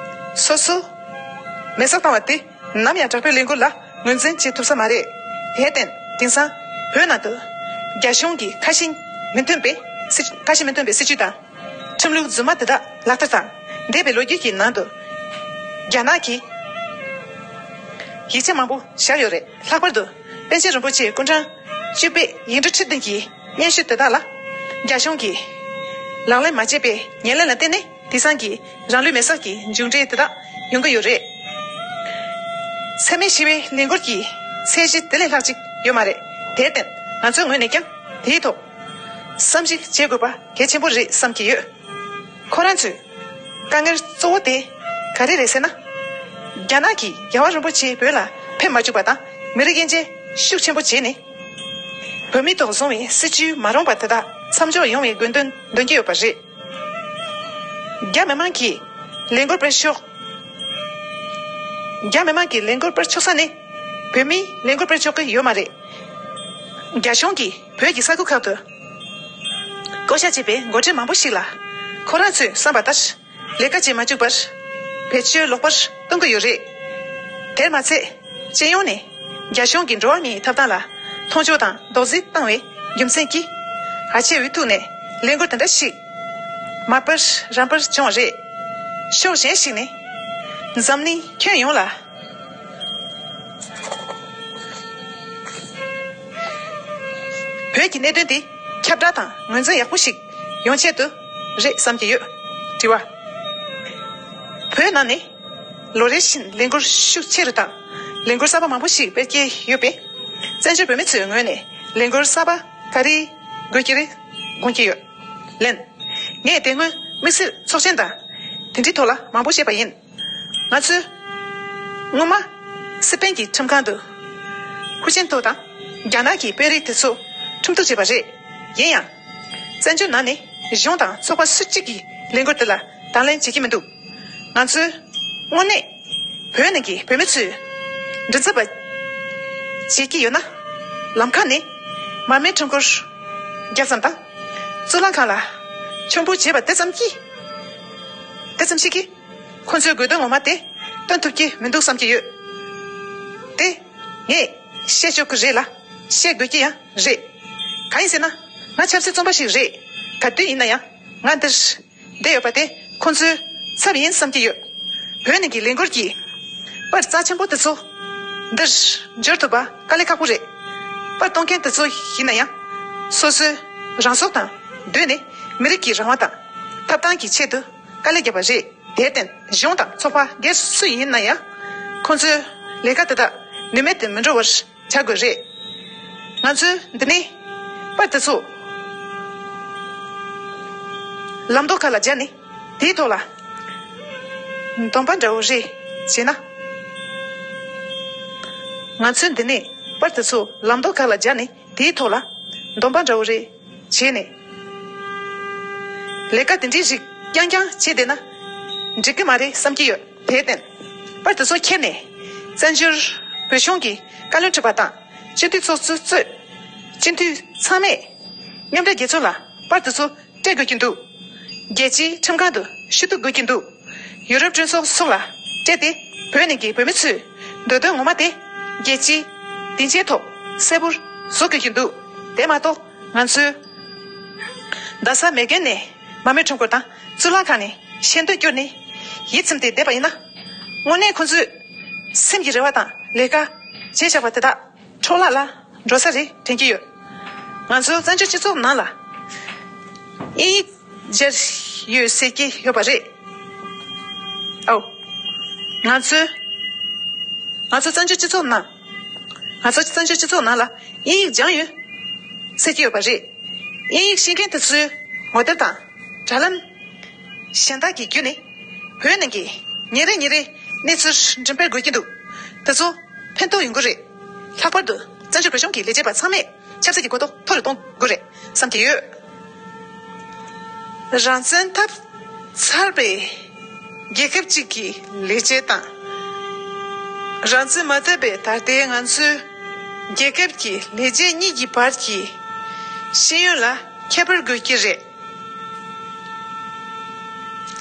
སོ་སོ་མེར་སྲེག་བཏང་བ་དེ། ནམ་ཡང་དྲག་པོའི་ལས་འགུལ་ལ་ངོས་འཛིན་བྱེད་ཐུབ་ས་མ་རེད། དེར་བརྟེན་དེང་སང་བོད་ནང་དུ་རྒྱ་གཞུང་གི་ཁ་ཞེ་མི་མཐུན་པའི་སྲིད་ཁ་ཞེ་མི་མཐུན་པའི་སྲིད་བྱུས་དང་ཁྲིམས་ལུགས་རྫུན་མ་དེ་དག་ལག་བསྟར་དང་། འདས་པའི་ལོ་རྒྱུས་ཀྱི་ནང་དུ་རྒྱ་ནག་གིས་ཡིག་ཆ་མང་པོ་བཞག་ཡོད་རེད། ལྷག་པར་དུ་པཎ་ཆེན་རིན་པོ་ཆེའི་སྐུ་ཕྲེང་བཅུ་པའི་ཡིག་འབྲུ་ཁྲི་བདུན་གྱི་སྙན་ཞུ་དེ་དག་ལ་རྒྱ་གཞུང་གིས་ལག་ལེན་མ་བྱས་པའི་ཉེར་ལེན་ལ་བརྟེན་ནས། དེང་སང་གི་རང་ལུས་མེར་སྲེག་གི་མཇུག་འབྲས་དེ་དག་ཡོང་གི་ཡོད་རེད། འཚེ་མེད་ཞི་བའི་ལས་འགུལ་གྱི་ཚད་གཞི་དེ་ལས་ལྷག་ཅིག་ཡོད་མ་རེད། དེར་བརྟེན་ང་ཚོའི་ངོས་ནས་ཀྱང་དེའི་ཐོག་བསམ་གཞིག་བྱེད་དགོས་པ་གལ་ཆེན་པོ་རེད་བསམ་གྱི་ཡོད། ཁོ་རང་ཚོའི་དཀའ་ངལ་གཙོ་བོ་དེ་ག་རེ་རེད་ཟེར་ན། རྒྱ་ནག་གིས་རྒྱལ་བ་རིན་པོ་ཆེ་བོད་ལ་ཕེབས་མ་བཅུག་པ་དང་། མི་རིགས་དབྱེ་འབྱེད་ཤུགས་ཆེན་པོ་བྱས་ནས། བོད་མིའི་ཐོག་བཟུང་བའི་སྲིད་བྱུས་མ་རུངས་པ་དེ་དག་མཚམས་འཇོག་ཡོང་བའི་དགོས་འདུན་འདོན་གྱི་ཡོད་པ་རེད། རྒྱ་མི་དམངས་ཀྱིས་ལས་འགུལ་སྤེལ་ཕྱོགས། རྒྱ་མི་དམངས་ཀྱིས་ལས་འགུལ་སྤེལ་ཆོག་ས་ནས་བོད་མིས་ལས་འགུལ་སྤེལ་ཆོག་གི་ཡོད་མ་རེད། རྒྱ་གཞུང་གིས་བོད་ཀྱི་ས་ཁུལ་ཁག་ཏུ་བསྐོ་བཞག་བྱས་པའི་འགོ་ཁྲིད་མང་པོ་ཞིག་ལ་ཁོ་རང་ཚོས་བསམ་པ་ལྟར་ལས་ཀ་བྱེད་མ་བཅུག་པར་བེད་སྤྱོད་ལོག་པར་གཏོང་གི་ཡོད་རེད། དེར་མ་ཚད་སྤྱི་ཡོངས་ནས་རྒྱ་གཞུང་གིས་འགྲོ་བ་མིའི་ཐོབ་ཐང་ལ་ མཐོང་ཆུང་དང་རྡོག་རྫིས་བཏང་བའི་རྒྱུ་མཚན་གྱིས། ཨ་ཆེ་འུ་ཐུག་ནས་ལས་འགུལ་དེ་འདྲ་ཞིག་མ་སྤེལ་རམ་སྤེལ་བྱུང་རེད། ཕྱོགས་གཞན་ཞིག་ནས། འཛམ་གླིང་ཁྱོན་ཡོངས་ལ་བོད་ཀྱི་གནད་དོན་དེ་ཁྱབ་བསྒྲགས་དང་ངོས་འཛིན་ཡག་པོ་ཞིག་ཡོང་ཆེད་དུ་རེད་བསམ་གྱི་ཡོད། དྲི་བ། བོད་ནང་ནས་ལོ་རེ་བཞིན་ལས་འགུལ་ཤུགས་ཆེ་རུ་དང་། ལས་འགུལ་གསར་པ་མང་པོ་ཞིག་སྤེལ་གྱི་ཡོད་པས། བཙན་བྱོལ་བོད་མི་ཚོའི་ངོས་ནས་ལས་འགུལ་གསར་པ་ག་རེ་དགོས་ཀྱི་རེད་དགོངས་ཀྱི་ཡོད། ལན། ངས་དེ་སྔོན་དམིགས་བསལ་ཚོགས་ཆེན་དང་དེ་འདྲའི་ཐོག་ལ་མང་པོ་བཤད་པ་ཡིན། ང་ཚོས་སྔོན་མ་སི་པན་གྱི་ཁྲིམས་ཁང་དུ་ཧུའུ་ཅིན་ཐའོ་དང་རྒྱ་ནག་གི་དཔོན་རིགས་དེ་ཚོ་ཁྲིམས་གཏུག་བྱས་པ་རེད། ཡིན་ཡང་། བཙན་བྱོལ་ནང་ནས་གཞུང་དང་ཚོགས་པ་སུ་གཅིག་གིས་ལས་འགུལ་དེ་ལ་དང་ལེན་བྱེད་ཀྱི་མི་འདུག་ང་ཚོས་དངོས་གནས་བོད་ནང་གི་བོད་མི་ཚོས་མགྲིན་ཚབ་པ་བྱེད་ཀྱི་ཡོད་ན། ལམ་ཁ་ནས་མར་མེ་ཁྲོམ་སྐོར་རྒྱག་ཙམ་དང་། གཙུག་ལག་ཁང་ལ་མཆོད་འབུལ་བྱས་པ་དེ་ཙམ་གྱིས། དེ་ཙམ་ཞིག་གིས་ཁོང་ཚོའི་དགོས་འདུན་ངོ་མ་དེ་སྟོན་ཐུབ་ཀྱི་མི་འདུག་བསམ་གྱི་ཡོད། དེ་ངས་བཤད་ཆོག་གི་རེད་ལ། བཤད་དགོས་ཀྱི་ཡང་རེད། གང་ཡིན་ཟེར་ན། ང་ཆབ་སྲིད་བཙོན་པ་ཞིག་རེད། ག་དུས་ཡིན་ན་ཡང་ང་འདིར་བསྡད་ཡོད་པ་དེ་ཁོང་ཚོའི་ཚབ་ཡིན་བསམ་གྱི་ཡོད། བོད་ནང་གི་ལས་འགུལ་གྱི་པར་རྩ་ཆེན་པོ་དེ་ཚོ་འདིར་འབྱོར་ཐུབ་པ་དཀའ་ལས་ཁག་པོ་རེད། པར་གཏོང་མཁན་དེ་ཚོ་ཡིན་ན་ཡང་། སོ་སོའི་རང་སྲོག་དང་བསྡོས་ནས་མི་རིགས་ཀྱི་རང་དབང་དང་ཐོབ་ཐང་གི་ཆེད་དུ་དཀའ་ལས་བརྒྱབ་པ་རེད། དེར་བརྟེན་གཞུང་དང་ཚོགས་པ་སྒེར་སུ་ཡིན་ན་ཡང་། ཁོང་ཚོའི་ལས་ཀ་དེ་དག་ནུས་མེད་དུ་མི་འགྲོ་བར་བྱ་དགོས་རེད། ང་ཚོས་འདི་ནས་པར་དེ་ཚོ་ལམ་མདོ་ཁ་ལ་སྦྱར་ནས་དེའི་ཐོག་ལ་འདོན་པ་འདྲ་བོ་རེ་བྱས་ན། ང་ཚོས་འདི་ནས་པར་དེ་ཚོ་ལམ་མདོ་ཁ་ལ་སྦྱར་ནས་དེའི་ཐོག་ལ་འདོན་པ་འདྲ་བོ་རེ་བྱས་ནས། ལས་ཀ་དེ་འདྲའི་རིགས་རྐྱང་རྐྱང་བྱས་བསྡད་ན་འགྲིག་གི་མ་རེད་བསམ་གྱི་ཡོད། དེར་བརྟེན་པར་དེ་ཚོ་ཁྱེར་ནས་བཙན་བྱོལ་བོད་གཞུང་གི་བཀའ་བློན་ཁྲི་པ་དང་སྤྱི་འཐུས་ཚོགས་གཙོ་གཙོས་སྤྱི་འཐུས་ཚང་མས་མཉམ་འབྲེལ་རྒྱལ་ཚོགས་ལ་པར་དེ་ཚོ་སྤྲད་དགོས་ཀྱི་འདུག་རྒྱལ་སྤྱིའི་ཁྲིམས་ཁང་དུ་ཞུ་གཏུག་དགོས་ཀྱི་འདུག་ཡུ་རོབ་གྲོས་ཚོགས་སོགས་ལ་སྤྲད་དེ་བོད་ནང་གི་བོད་མི་ཚོའི་འདོད་དོན་ངོ་མ་དེ་རྒྱལ་སྤྱིའི་སྡིངས་ཆའི་ཐོག་གསལ་པོར་བཟོ་དགོས་ཀྱི་འདུག་དེ་མ་གཏོགས་ང་ཚོས་རྡ་ས་མེག་གྷན་ནས་མར་མེ་ཁྲོམ་སྐོར་དང་གཙུག་ལག་ཁང་ནས་ཤེས་འདོད་བསྐྱུར་ནས་ཡིད་ཚིམ་སྟེ་བསྡད་པ་ཡིན་ན། དངོས་གནས་ཁོ་ཚོས་སེམས་ཀྱི་རེ་བ་དང་ལས་ཀ་བྱས་བཞག་པ་དེ་དག་འཕྲོ་བརླག་ལ་འགྲོ་ས་རེད་དྲན་གྱི་ཡོད། ང་ཚོ་བཙན་བྱོལ་སྤྱི་ཚོགས་ནང་ལ་དབྱིན་ཡིག་སྦྱར་ཡོད་ཟེར་གྱི་ཡོད་པ་རེད། ཨོ། ང་ཚོས་ང་ཚོ་བཙན་བྱོལ་སྤྱི་ཚོགས་ནང་ང་ཚོ་བཙན་བྱོལ་སྤྱི་ཚོགས་ནང་ལ་དབྱིན་ཡིག་སྦྱང་ཡོད་ཟེར་གྱི་ཡོད་པ་རེད། དབྱིན་ཡིག་ཤེས་མཁན་དེ་ཚོའི་ངོ་དེབ་དང་དྲ་ལམ་གཞན་དག་གི་བརྒྱུད་ནས་བོད་ནང་གི་ཉིན་རེ་ཉིན་རེ་གནས་ཚུལ་འགྲེམས་སྤེལ་དགོས་ཀྱི་འདུག་དེ་ཚོ་ཕན་ཐོགས་ཡོང་གི་རེད། ལྷག་པར་དུ་བཙན་བྱོལ་བོད་གཞུང་གི་ལས་བྱེད་པ་ཚང་མས་ཆབ་སྲིད་ཀྱི་གོ་རྟོགས་མཐོ་རུ་གཏོང་དགོས་རེད་བསམ་གྱི་ཡོད། རང་བཙན་ཐོབ་ཚར་བའི་རྒྱལ་ཁབ་ཅིག་གི་ལས་བྱེད་དང་། རང་བཙན་མ་ཐོབ་པའི་ད་ལྟའི་ང་ཚོའི་རྒྱལ་ཁབ་ཀྱི་ལས་བྱེད་གཉིས་ཀྱི་བར་གྱི་ཤེས་ཡོན་ལ་ཁྱད་པར་དགོས་ཀྱི་རེད།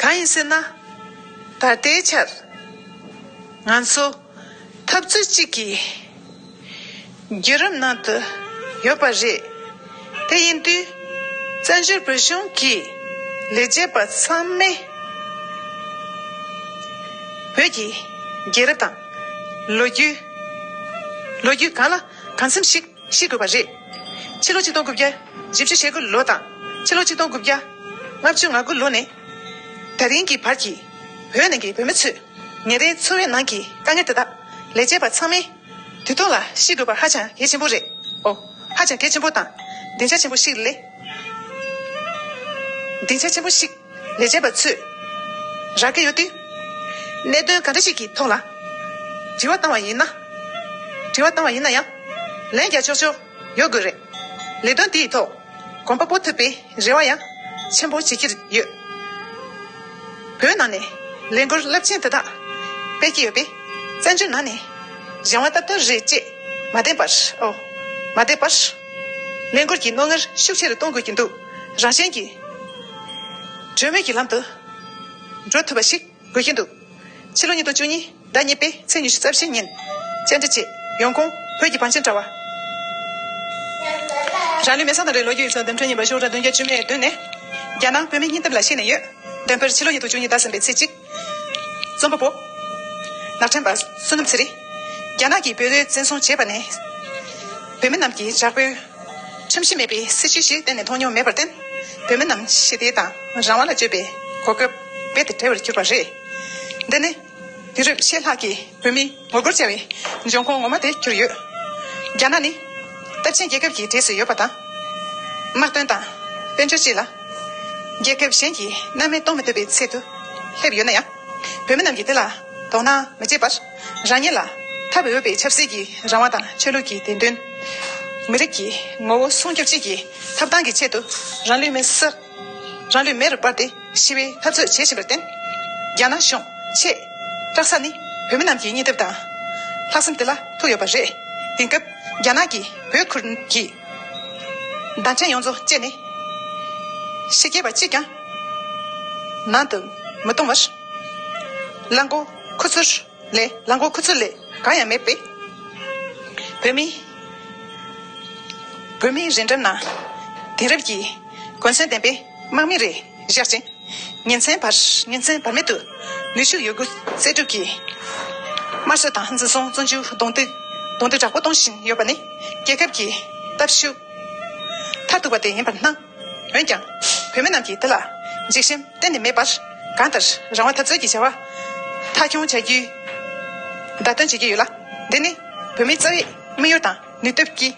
གང་ཡིན་ཟེར་ན། ད་ལྟའི་ཆར་ང་ཚོ་འཐབ་རྩོད་ཅིག་གི་བརྒྱུད་རིམ་ནང་དུ་ཡོད་པ་རེད། དེ་ཡིན་དུས་བཙན་བྱོལ་བོད་གཞུང་གིས་ལས་བྱེད་པ་ཚང་མས་བོད་ཀྱི་རྒྱལ་རབས་དང་ལོ་རྒྱུས་ལོ་རྒྱུས་གང་ལ་གང་འཚམ་ཞིག་ཤེས་དགོས་པ་རེད། ཕྱི་ལོ་ཆིག་སྟོང་དགུ་བརྒྱ་བཞི་བཅུ་ཞེ་དགུ་ལོ་དང་ཕྱི་ལོ་ཆིག་སྟོང་དགུ་བརྒྱ་ལྔ་བཅུ་ང་དགུ་ལོ་ནས་ད་རིང་གི་བར་གྱི་བོད་ནང་གི་བོད་མི་ཚོས་ཉིན་རེའི་འཚོ་བའི་ནང་གི་དཀའ་ངལ་དེ་དག་ལས་བྱེད་པ་ཚང་མས་དུས་ཐོག་ལ་ཤེས་དགོས་པ་ཧ་ཅང་གལ་ཆེན་པོ་རེད། ཨོ། ཧ་ཅང་གལ་ཆེན་པོ་དང་སྡིངས་ཆ་ཆེན་པོ་ཞིག་ལས། སྡིངས་ཆ་ཆེན་པོ་ཞིག་ལས་བྱེད་པ་ཚོས་རག་གི་ཡོད་དུས། གནད་དོན་ག་འདྲ་ཞིག་གི་ཐོག་ལ་དྲི་བ་བཏང་བ་ཡིན་ན། དྲི་བ་བཏང་བ་ཡིན་ན་ཡང་ལན་རྒྱག་ཆོག་ཆོག་ཡོད་དགོས་རེད། ལས་དོན་དེའི་ཐོག་གོམ་པ་སྤོ་ཐུབ་པའི་རེ་བ་ཡང་ཆེན་པོ་བྱེད་ཀྱི་ཡོད། བོད་ནང་ནས་ལས་འགུལ་རླབས་ཆེན་དེ་དག་སྤེལ་གྱི་ཡོད་པས། བཙན་བྱོལ་ནང་ནས་གཞན་དབང་ཏག་ཏག་རེད་ཅེས་མ་བསྟན་པར། ཨོ། མ་བསྡད་པར། ལས་འགུལ་གྱི་རྣོ་ངར་ཤུགས་ཆེ་རུ་གཏོང་དགོས་ཀྱི་འདུག་རང་བཞིན་གྱིས་གྲོས་མོལ་གྱི་ལམ་དུ་འགྲོ་ཐུབ་པ་ཞིག་དགོས་ཀྱི་འདུག་ཕྱི་ལོ་ཉིས་སྟོང་བཅུ་གཉིས་ཟླ་གཉིས་པའི་ཚེས་ཉི་ཤུ་རྩ་བཞི་ཉིན། བཅར་འདྲི་ཆེད་ཡོང་ཁུངས། བོད་ཀྱི་བང་ཆེན་དྲ་བ། རང་ལུས་མེར་སྲེག་གཏང་རེས་ལོ་རྒྱུས་ཡིག་ཚགས་བདུན་ཕྲག་གཉིས་པ་ཤོག་གྲངས་བདུན་བརྒྱ་བཅུ་མེད་བདུན་ནས། རྒྱ་ནག་བོད་མིའི་སྙིང་སྟོབས་ལ་གཤེགས་ནས་ཡོད། དོན་ཕུར་ཕྱི་ལོ་ཉིས་སྟོང་བཅུ་གཉིས་ཟླ་གསུམ་པའི་ཚེས་གཅིག་རྩོམ་པ་པོ། ནག་ཕྲན་པ་བསོད་ནམས་ཚེ་རིང་། རྒྱ་ནག་གིས་བོད་དོན་བཙན་བཟུང་བྱས་པ་ནས། བོད་མི་རྣམས་ཀྱིས་འཇར་པན་ཁྲིམས་གཞི་མེད་པའི་སྲིད་བྱུས་ཤིག་གཏན་ནས་མཐོང་མྱོང་མེད་པར་བརྟེན། བོད་མི་རྣམས་ཞི་བདེ་དང་རང་དབང་ལ་སྤྱོད་པའི་གོ་སྐབས་རྦད་དེ་བྲལ་བར་གྱུར་པ་རེད། འདི་ནི། དུས་རབས་ཕྱེད་ལྷག་གི་བོད་མིའི་ངོ་རྒོལ་བྱ་བའི་འབྱུང་ཁུངས་ངོ་མ་དེ་གྱུར་ཡོད། རྒྱ་ནག་ནི་སྟབས་ཆེན་རྒྱལ་ཁབ་ཀྱི་གྲས་སུ་ཡོད་པ་དང་། དམག་དོན་དང་དཔལ་འབྱོར་བཅས་ལ་རྒྱལ་ཁབ་གཞན་གྱིས་སྣང་མེད་གཏོང་མི་ཐུབ་པའི་ཚད་དུ་སླེབས་ཡོད་ན་ཡང་། བོད་མི་རྣམས་ཀྱིས་དེ་ལ་དོ་སྣང་མི་བྱེད་པར། རང་ཉིད་ལ་ཐོབ་འོས་པའི་ཆབ་སྲིད་ཀྱི་རང་དབང་དང་ཆོས་ལུགས་ཀྱི་བདེན་དོན། མི་རིགས་ཀྱི་ངོ་བོ་སྲུང་སྐྱོབ་བཅས་ཀྱི་ཐོབ་ཐང་གི་ཆེད་དུ་རང་ལུས་མེར་བསྲེགས། རང་ལུས་མེ་རུ་སྤར་ཏེ་ཞི་བའི་འཐབ་རྩོད་བྱེད་བཞིན་པར་བརྟེན། རྒྱ་ནག་གཞུང་ཆེས་སྐྲག་ས་ནི་བོད་མི་རྣམས་ཀྱི་སྙིང་སྟོབས་དང་ལྷག་བསམ་དེ་ལ་ཐུག་ཡོད་པ་རེད། དེང་སྐབས་རྒྱ་ནག་གིས་བོད་ཁུལ་གྱི་བརྡ་འཕྲིན་ཡོངས་རྫོགས་བཅད་ནས། ཕྱི་རྒྱལ་བ་གཅིག་ཀྱང་ནང་དུ་མི་གཏོང་བར། རླངས་འཁོར་ཁུ་ཚུར་ལས་རླངས་འཁོར་ཁུ་ཚུར་ལས་གང་ཡང་མེད་པས། བོད་མི། བོད་མིའི་རིང་འགྲམ་ན་དེང་རབས་ཀྱི་གོ་མཚོན་ལྡན་པའི་དམག་མི་རེ་བཞག་ཅིང་། ཉིན་མཚན་བར་ཉིན་མཚན་བར་མེད་དུ་ནུས་ཤུགས་ཡོད་རྒུ་རྩལ་སྤྲུགས་ཀྱིས་དམར་གསོད་དང་འཛིན་བཟུང་བཙོན་འཇུག་གདོང་ཐུག་གདོང་ཐུག་དྲག་པོ་གཏོང་བཞིན་ཡོད་པ་ནི་རྒྱལ་ཁབ་ཀྱི་སྟོབས་ཤུགས་མཐར་ཐུག་པ་དེ་ཡིན་པར་སྣང་། འོན་ཀྱང་། བོད་མི་རྣམས་ཀྱིས་དེ་ལ་འཇིགས་ཞེན་གཏན་ནས་མེད་པར། གང་ལྟར་རང་དབང་འཐབ་རྩོད་ཀྱི་བྱ་བ་མཐའ་འཁྱོངས་བྱ་རྒྱུའི་བརྡ་སྟོན་བྱེད་ཀྱི་ཡོད་ལ། འདི་ནི་བོད་མིའི་རྩ་བའི་དམིགས་ཡུལ་དང་ནུས་སྟོབས་ཀྱི་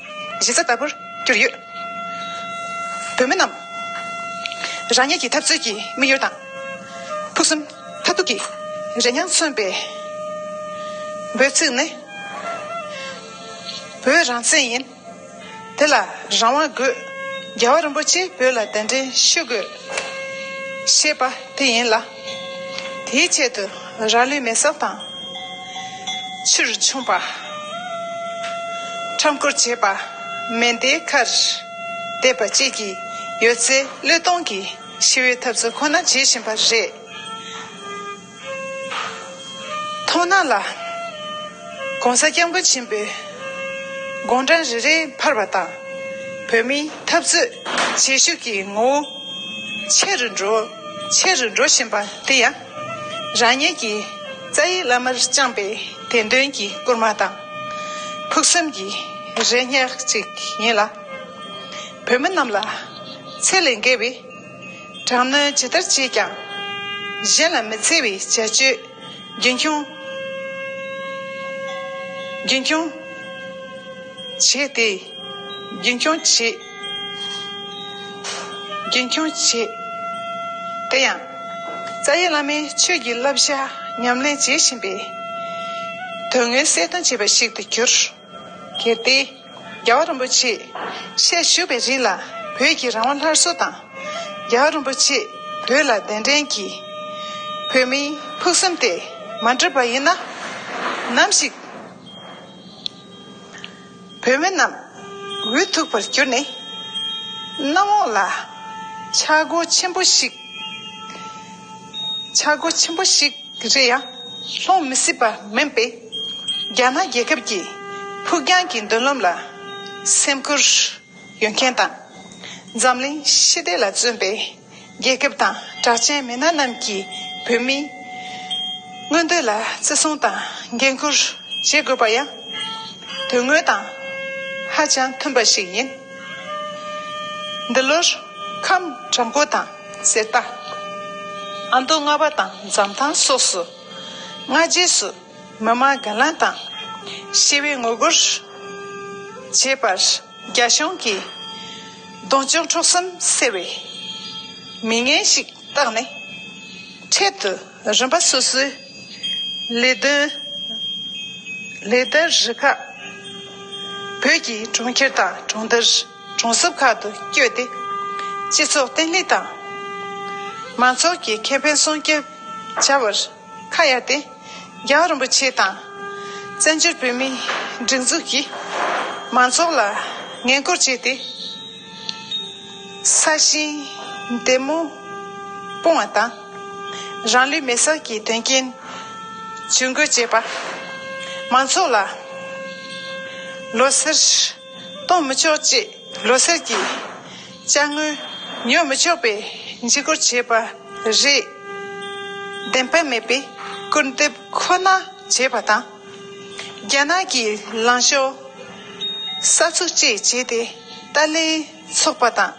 གཞི་རྩ་ལྟ་བུར་གྱུར་ཡོད། བོད་མི་རྣམས་རང་ཉིད་ཀྱི་འཐབ་རྩོད་ཀྱི་དམིགས་ཡུལ་དང་ཕུགས་བསམ་མཐར་ཐུག་གི་རེ་སྙེག་མཚོན་པའི་འབོད་ཚིག་ནི། བོད་རང་བཙན་ཡིན། དེ་ལ་རང་དབང་དགོས། རྒྱལ་བ་རིན་པོ་ཆེ་བོད་ལ་གདན་འདྲེན་ཞུ་དགོས། ཞེས་པ་དེ་ཡིན་ལ། དེའི་ཆེད་དུ་རང་ལུས་མེ་སྲེག་དང་། ཆུར་མཆོངས་པ། ཁྲོམ་སྐོར་བྱེད་པ། མེ་མདའི་ཁར་བསྡད་པ་བཅས་ཀྱི་ཡོད་ཚད་བློས་གཏོང་གིས་ཞི་བའི་འཐབ་རྩོད་ཁོ་ན་བྱེད་བཞིན་པ་རེད། མཐོང་སྣང་ལ། ༸གོང་ས་༸སྐྱབས་མགོན་ཆེན་པོའི་དགུང་གྲངས་རེ་རེ་འཕར་བ་དང་། བོད་མིའི་འཐབ་རྩོད་བྱེད་ཤུགས་ཀྱི་ངོ་བོ་ཆེ་རུ་འགྲོ། ཆེ་རུ་འགྲོ་བཞིན་པ་དེ་ཡང་། རང་ཉིད་ཀྱི་རྩ་བའི་བླ་མར་བཅངས་པའི་བདེན་དོན་གྱི་སྐུལ་མ་དང་། ཕུགས་བསམ་གྱི་རེ་སྙེག་ཅིག་ཡིན་ལ། བོད་མི་རྣམས་ལ་ཚད་ལས་བརྒལ་བའི་དྲག་གནོན་ཇི་ལྟར་བྱས་ཀྱང་། གཞན་ལ་མི་འཚེ་བའི་བྱ་སྤྱོད་རྒྱུན་འཁྱོངས། རྒྱུན་འཁྱོངས་བྱས་ཏེ། རྒྱུན་འཁྱོངས་བྱས། རྒྱུན་འཁྱོངས་བྱས། དེ་ཡང་། རྩ་བའི་བླ་མའི་ཆོས་ཀྱི་བསླབ་བྱ་ཉམས་ལེན་བྱེད་བཞིན་པའི་དོན་དངོས་གསལ་སྟོན་བྱས་པ་ཞིག་ཏུ་གྱུར། གལ་ཏེ། རྒྱལ་བ་རིན་པོ་ཆེ་ཞལ་བཞུགས་པའི་རིང་ལ་བོད་ཀྱི་རང་དབང་སླར་གསོ་དང་། རྒྱལ་བ་རིན་པོ་ཆེ་བོད་ལ་གདན་འདྲེན་གྱིས་བོད་མིའི་ཕུགས་བསམ་དེ་མ་འགྲུབ་པ་ཡིན་ན། ནམ་ཞིག་བོད་མི་རྣམས་འུ་ཐུག་པར་གྱུར་ནས། གནམ་འོག་ལ་ཆག་སྒོ་ཆེན་པོ་ཞིག་ཆག་སྒོ་ཆེན་པོ་ཞིག་རེ་ཡང་ལྷུང་མི་སྲིད་པ་མིན་པས། རྒྱ་ནག་རྒྱལ་ཁབ་ཀྱི་ཕུགས་རྒྱང་གི་མདུན་ལམ་ལ་སེམས་ཁུར་ཡོད་མཁན་དང་། འཛམ་གླིང་ཞི་བདེ་ལ་བརྩོན་པའི་རྒྱལ་ཁབ་དང་གྲགས་ཅན་མི་སྣ་རྣམས་ཀྱིས་བོད་མིའི་མངོན་འདོད་ལ་བརྩི་སྲུང་དང་འགན་འཁུར་བྱེད་དགོས་པ་ཡང་དོན་དངོས་དང་ཧ་ཅང་མཐུན་པ་ཞིག་ཡིན། འདི་ལོར་ཁམས་བྲག་འགོ་དང་གསེར་རྟ། ཨ་མདོ་རྔ་བ་དང་འཛམ་ཐང་སོགས་སུ་སྔ་རྗེས་སུ་མི་མང་སྒེར་ལངས་དང་ཞི་བའི་ངོ་རྒོལ་བྱེད་པར་རྒྱ་གཞུང་གིས་གདོང་མཆོང་འཕྲོག་གསུམ་སེལ་བའི་མི་ངན་ཞིག་བཏགས་ནས། འཕྲལ་དུ་རིམ་པ་སོ་སོའི་ལས་དོན་ལས་དོན་རུ་ཁག་བོད་ཀྱི་གྲོང་ཁྱེར་དང་གྲོང་རྡལ་གྲོང་གསེབ་ཁག་ཏུ་བསྐྱོད་དེ། སྤྱི་ཚོགས་བརྟན་ལྷིང་དང་མང་ཚོགས་ཀྱི་ཁེ་ཕན་སྲུང་སྐྱོབ་བྱ་བར་ཁ་གཡར་ཏེ། རྒྱལ་བ་རིན་པོ་ཆེ་དང་བཙན་བྱོལ་བོད་མིའི་སྒྲིག་འཛུགས་ཀྱིས་མང་ཚོགས་ལ་ངན་སྐུལ་བྱས་ཏེ། ས་ཞིང་འདེབས་མོ་སྤོང་བ་དང་། རང་ལུས་མེ་སྲེག་གི་དོན་རྐྱེན་ཇུས་འགོད་བྱས་པ། མང་ཚོགས་ལ་ལོ་སར་གཏོང་མི་ཆོག་ཅེས་ ལོ་སར་གྱི་ཅ་དངོས་ཉོ་མི་ཆོག་པའི་འཇིགས་སྐུལ་བྱས་པ་རེད། བདེན་པ་མེད་པའི་སྐུར་འདེབས་ཁོ་ན་བྱས་པ་དང་། རྒྱ་ནག་གི་ལངས་ཕྱོགས་གསར་ཚུགས་བཅས་བྱས་ཏེ་ཏཱ་ལའི་ཚོགས་པ་དང་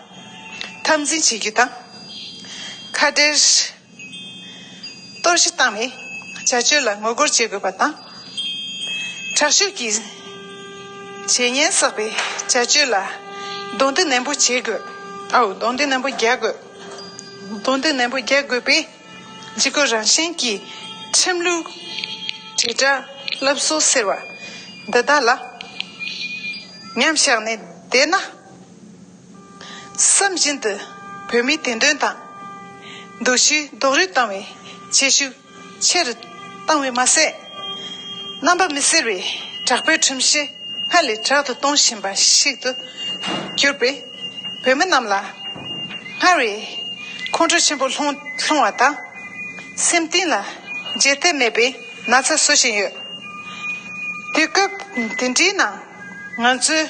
འཐབ་འཛིང་བྱེད་རྒྱུ་དང་། ཁ་བྲལ་གཏོར་བཤིག་བཏང་བའི་བྱ་སྤྱོད་ལ་ངོ་རྒོལ་བྱེད་དགོས་པ་དང་། དྲག་ཤུགས་ཀྱི་བྱེད་ཉེས་བསགས་པའི་བྱ་སྤྱོད་ལ་རྡུང་རྡེག་ནན་པོ་བྱེད་དགོས། ཨའོ། རྡུང་རྡེག་ནན་པོ་རྒྱག་དགོས། རྡུང་རྡེག་ནན་པོ་རྒྱག་དགོས་པས། འཇིགས་སྐུལ་རང་བཞིན་གྱི་ཁྲིམས་ལུགས། དྲིལ་བསྒྲགས། སློབ་གསོ་ཟེར་བ་འདི་དག་ལ་མཉམ་བཞག་ནས་བསྡད་ན། བསམ་བཞིན་དུ་བོད་མིའི་བདེན་དོན་དང་། འདུ་ཤེས་རྡོག་རོལ་བཏང་བའི་བྱེད་ཤུགས་ཆེ་རུ་བཏང་བས་མ་ཟད། རྣམ་པ་མི་གསལ་བའི་དྲག་པོའི་ཁྲིམས་གཞི་སྔར་ལས་དྲག་ཏུ་གཏོང་བཞིན་པ་ཞིག་ཏུ་གྱུར་པས། བོད་མི་རྣམས་ལ་སྔར་བས་ཁོང་ཁྲོ་ཆེན་པོ་སློང་སློང་བ་དང་། སེམས་གཏིང་ལ་བརྗེད་ཐབས་མེད་པའི་ན་ཚ་བཟོ་བཞིན་ཡོད། དུས་སྐབས་འདི་འདྲའི་ནང་ང་ཚོས་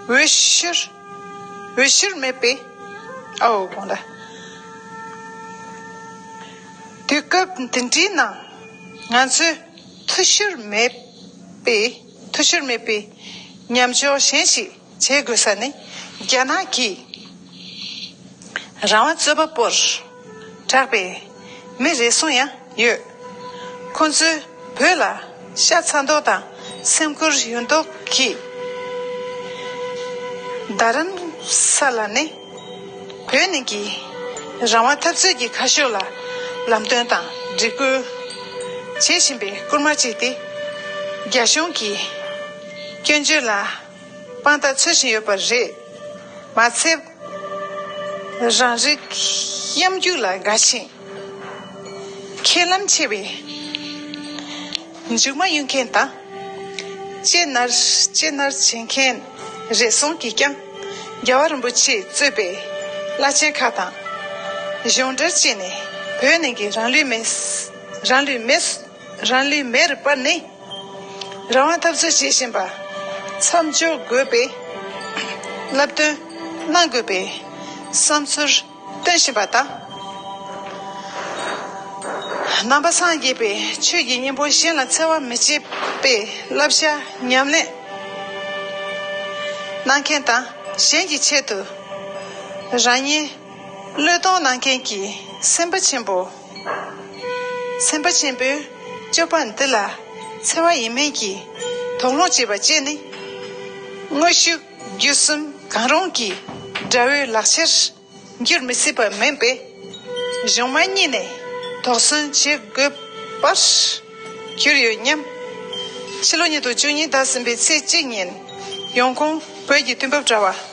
འོས་ཤོར། འོས་ཤོར་མེད་པའི། ཨའོ། དགོངས་དག་དུས་སྐབས་འདི་འདྲའི་ནང་ང་ཚོས་འཐུས་ཤོར་མེད་པའི། འཐུས་ཤོར་མེད་པའི་ཉམས་འཇོག་གཞན་ཞིག་བྱེད་དགོས་ས་ནི། རྒྱ་ནག་གིས་རང་དབང་རྩོད་པ་པོར་གྲགས་པའི་མི་རེ་ཟུང་ཡང་ཡོད། ཁོང་ཚོས་བོད་ལ་ཤ་ཚ་མདོག་དང་སེམས་ཁུར་ཡོད་མདོག་གིས། རྡ་རམ་ས་ལ་ནས་བོད་ནང་གི་རང་དབང་འཐབ་རྩོད་ཀྱི་ཁ་ཕྱོགས་ལ་ལམ་སྟོན་དང་སྒྲིག་བཀོད་བྱེད་བཞིན་པའི་སྐུལ་མ་བྱས་ཏེ། རྒྱ་གཞུང་གི་སྐྱོན་བརྗོད་ལ་དཔང་རྟགས་འཚོལ་བཞིན་ཡོད་པ་རེད། མ་ཚད། རང་རིགས་གཡམ་རྒྱུག་ལ་དགའ་ཞིང་། ཁས་ལེན་ཆེ་བའི་མཇུག་མ་གཡུག་མཁན་དང་། ལྕེ་མནར་ལྕེ་མནར་བྱེད་མཁན་རེ་ཟུང་གིས་ཀྱང་། རྒྱལ་བ་རིན་པོ་ཆེས་གཙོས་པའི་བླ་ཆེན་ཁག་དང་། གཞུང་འབྲེལ་བཅས་ནས་བོད་ནང་གི་རང་ལུས་མེ་རང་ལུས་མེ་རང་ལུས་མེ་རུ་སྤར་ནས། རང་དབང་འཐབ་རྩོད་བྱེད་བཞིན་པ་མཚམས་འཇོག་དགོས་པའི་བསླབ་སྟོན་གནང་དགོས་པའི་བསམ་ཚུལ་བཏོན་བཞིན་པ་དང་། ནང་པ་སངས་རྒྱས་པའི་ཆོས་ཀྱི་སྙིང་པོ་གཞན་ལ་འཚེ་བ་མི་བྱེད་པའི་བསླབ་བྱ་ཉམས་ལེན་གནང་མཁན་དང་། གཞན་གྱི་ཆེད་དུ་རང་ཉིད་བློས་གཏོང་གནང་མཁན་གྱི་སེམས་དཔའ་ཆེན་པོ། སེམས་དཔའ་ཆེན་པོའི་སྤྱོད་པ་འདི་ལ་འཚེ་བ་ཡིན་མིན་གྱི་དོགས་སློང་བྱེད་པ་བཅས་ནི། དངོས་ཤུགས་བརྒྱུད་གསུམ་གང་རུང་གི་དགྲ་བོའི་ལག་ཆར་འགྱུར་མི་སྲིད་པ་མིན་པས། གཞུང་མང་གཉིས་ནས་དོགས་ཟོན་བྱེད་དགོས་པར་གྱུར་ཡོད་སྙམ། ཕྱི་ལོ་ཉིས་སྟོང་བཅུ་གཉིས་ཟླ་གསུམ་པའི་ཚེས་གཅིག་ཉིན། ཡོང་ཁུངས་བོད་ཀྱི་དུས་བབ་དྲ་བ།